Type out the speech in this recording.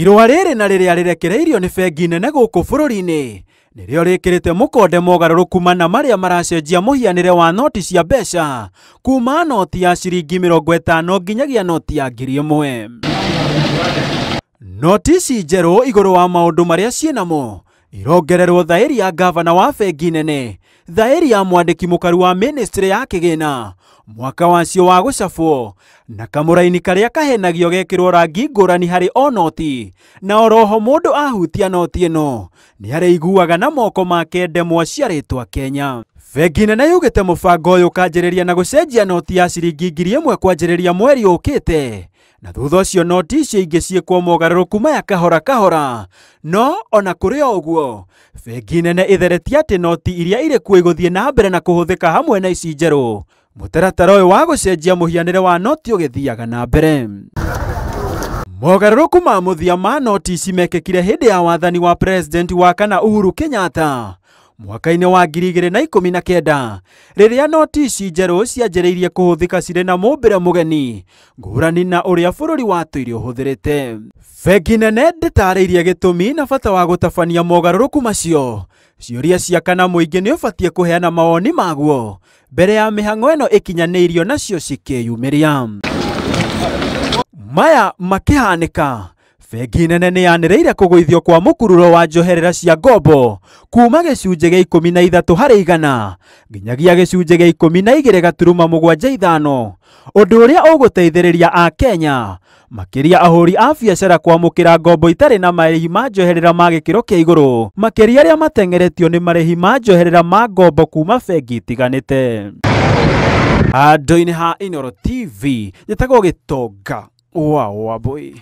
Irũa rĩrĩ na rĩrĩa rĩrekereirio nĩ bengi nene gũkũ bũrũri-inĩ nĩrĩo rĩkĩrĩte mũkonde mogarũrũku mana marĩa maracenjia mũhianĩre wa noti cia mbeca kuma noti ya ciringi 50 nginyagia noti ya 1000. Noti ici njerũ igũrũ wa maũndũ marĩa ciĩnamo irongererwo thaĩri ya gavana wa bengi nene, thaĩri ya mwandĩki mũkaru wa ministry ya kĩgĩna, mwaka wacio wa gũcabwo, na kamũraini karĩa kahenagio gekĩrwo rangi ngũrani harĩ o noti, na oroho mũndũ ahutia noti ĩno nĩ arĩiguaga na moko make ndemwa cia rĩtwa Kenya. Bengi nene yugĩte mũbango ũyũ ũkanjĩrĩria na gũcenjia noti ya ciringi 1000 kwanjĩrĩria mweri ũkĩte, na thutha ũcio noti icio ingĩ ciĩkwo mogarũrũku maya kahora kahora. No ona kũrĩ o ũguo, bengi nene ĩtheretie atĩ noti iria irĩ kuo igũthiĩ na mbere na kũhũthĩka hamwe na ici njerũ. Mũtaratara ũyũ wa gũcenjia mũhianĩre wa noti ũgĩthiaga na mbere. Mogarũrũku ma mũthia ma noti ici mekĩkire hĩndĩ ya wathani wa President wa kana Uhuru Kenyatta mwaka-inĩ wa 2019, rĩrĩa noti ici njerũ cianjĩrĩirie kũhũthĩka cirĩ na mũmbĩre mũgeni ngũrani na ũrĩa bũrũri watũire ũhũthĩrĩte. Bengi nene ndĩtarĩirie gĩtũmi na bata wa gũtabania mogarũrũku macio. Ciũria cia kana mũingĩ nĩ ũbatiĩ kũheana mawoni maguo mbere ya mĩhang'o ĩno ĩkinyanĩirio nacio cikĩyumĩria. Maya makĩhanĩka, bengi nene nĩ yanĩrĩire kũgũithio kwa mũkururo wa njoherera cia ngombo kuma gĩcunjĩ gĩa 13 harĩ igana nginyagia gĩcunjĩ gĩa 12.75, ũndũ ũrĩa ũgũteithĩrĩria Akenya makĩria ahũri a biacara kwamũkĩra ngombo itarĩ na marĩhi ma njoherera ma gĩkĩro kĩa igũrũ, makĩria arĩa mateng'eretio nĩ marĩhi ma njoherera ma ngombo kuma bengi itiganĩte. Handũ-inĩ ha Inooro TV, njĩtagwo Gĩtonga wa Wambui.